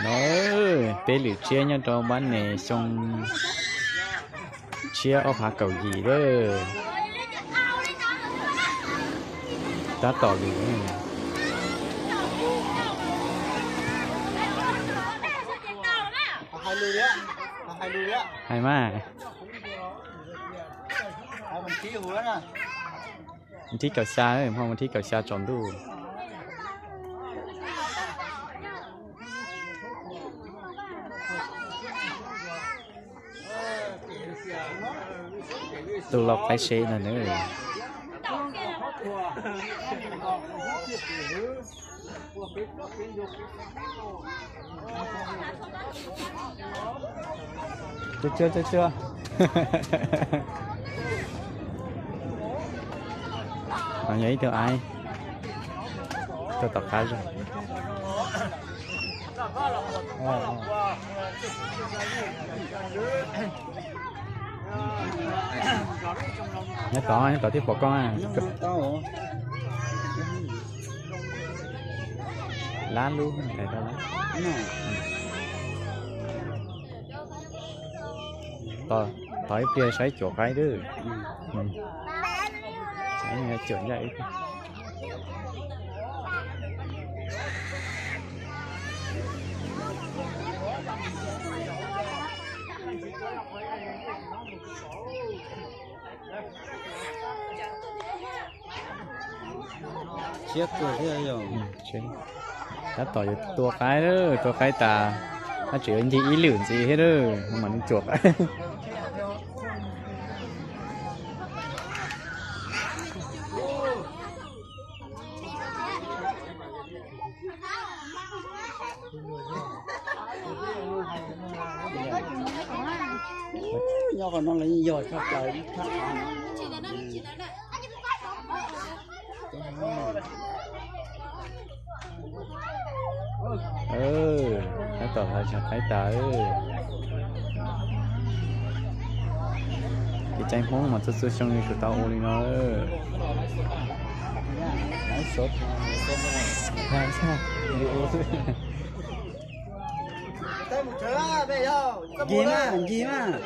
No, peb lwm tsiab nyob rau npab nes xyoo tshiab ob phav kaum yim lawm. Tab tom lwm. Hais mas. Thib kaum xya, hmo thib kaum xya tsaus ntuj. Tus lau qaib seb no na. Cuag cuag cuag cuag. No yog ib tug aib tuaj tom qab zog. Nyob tod, nyob tod thiaj pom koj. Lab lub hais tau lawm. Tos ib pliag saib cuam qaib lawm. Cuam ncaj ib pliag. Siab kawg thiab yog. Tab tom yuav tua qaib, tua qaib tas, tab tseem yuav ncig ib lwm ntxiv thiab, mam li cuam qaib. Nyob qhov no los yeej yog tshaj plaws ib thaj av. Tab tom hlais tshaj qaib tas. Kev cai Hmoob mas txhua txhua xyoo yuav tsum tau ua li no. Ncig mas, ncig mas.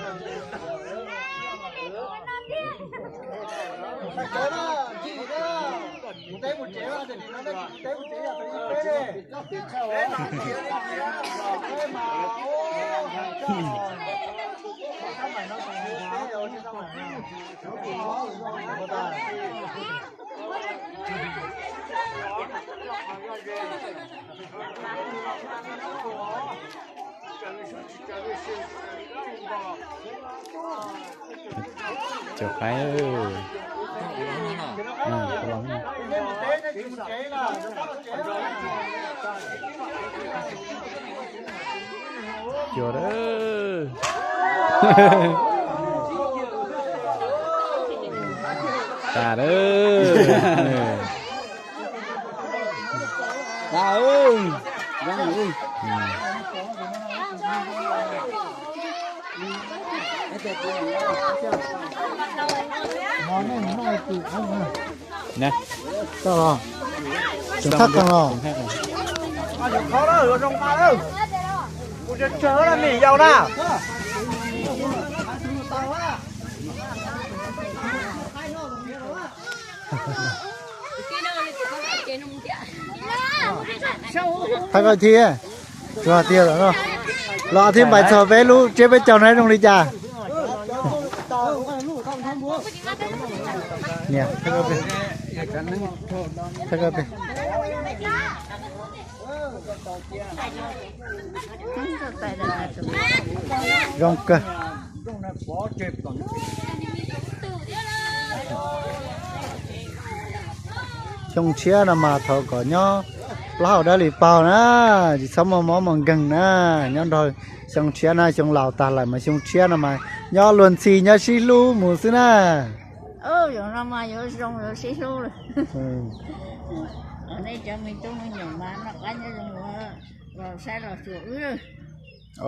Cov qaib. Cua. Tas lawm. Tseem thaj qees los. Thaj koj thiab. Tsuas tiag lawm no. Los thiab npaim txog peb lub tsiab peb caug na zoo li cas? Niam, thaj koj pem. Zoo kawg. Xyoo tshiab no mas thaum kom nyob plaub hau dawb li paug na, tsis txhob muaj mob muaj nkeeg na, nyob nrog xyoo tshiab na, xyoo laus tag lawm mas xyoo tshiab no mas nyob luag ntxhi nyob sib hlub mus xwb na.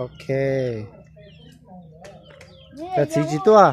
Ok. Cov txiv tsis tuaj.